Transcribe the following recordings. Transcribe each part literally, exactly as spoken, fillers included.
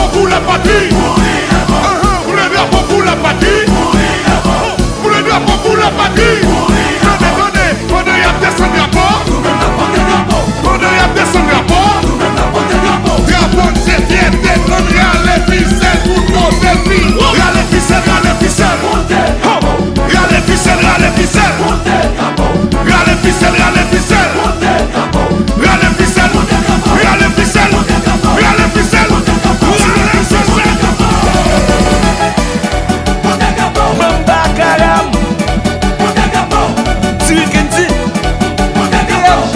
drapo pou lapatri. Ahan, pou le drapo pou lapatri. Pou le drapo pou lapatri. Tande, tande, pandan y ap desann drapo. Pandan y ap desann drapo. Drapo n se fyète, ann rale fisèl tout kote l pi wo. Rale fisèl, rale fisèl. Ho! Rale fisèl, rale fisèl. Rale fisèl, rale fisèl. Rale fisèl, rale fisèl, rale fisèl. Rale fisèl. Manba Karam. Diri Kendy. T F J,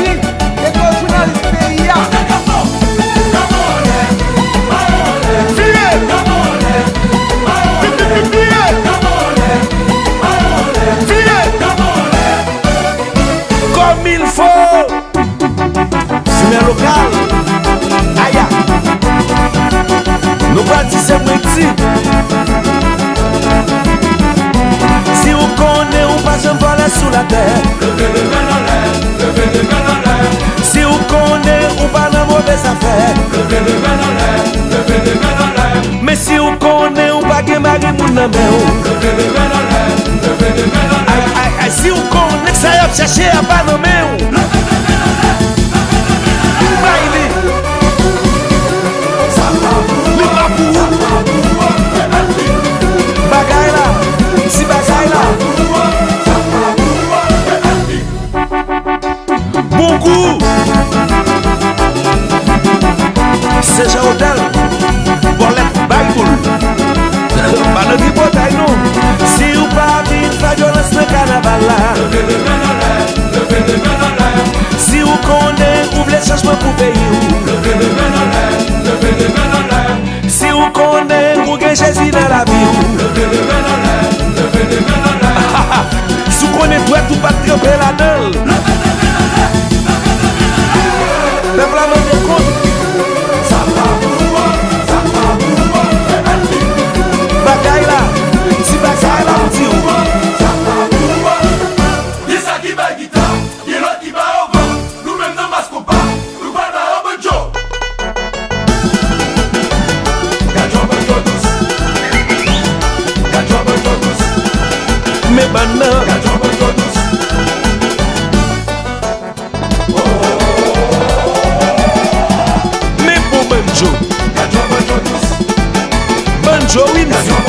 Lekòl Jounalis Peyi a. Vire! Vire! Vire! Comme il faut. Fimè lokal. Aya. Nou pral di se mwen ki di. Si w konnen ou pa janm vòlè sou latè. Leve de men anlè, leve de men anlè. Si w konnen ou pa nan move zafè. Leve de men anlè, leve de men anlè. Men si w konnen ou pa gen mari moun nan men w. Leve de men anlè, leve de men anlè. Ay, ay, ay, si w konnen sa y ap chèche a pa nan men w. Bay li. Li pa pou ou. Bagay la, ti bagay la. Bon gou. Sejan Otèl. Bòlèt bay boul. Pa nan tripotay non. Si w pa vin fè vyolans nan kanaval la. Leve de men anlè, leve de men anlè. Si w konnen ou vle chanjman pou peyi w. Leve de men anlè, leve de men anlè. Si w konnen ou gen Jezi nan lavi w. Leve de men anlè, leve de men anlè. Si w konnen dwèt ou pa t tranpe ladan l. Pèp la mande kont. Bagay la, ti bagay la m di w. Gen sa ki bay gita, gen lòt ki ba yo van. Nou menm nan mas konpa, nou pral ba yo banjo. Gad jan banjo dous. Gad jan banjo dous. Men bann nan. Gad jan banjo dous. Men bon banjo. Gad jan banjo dous. Banjo wi msye.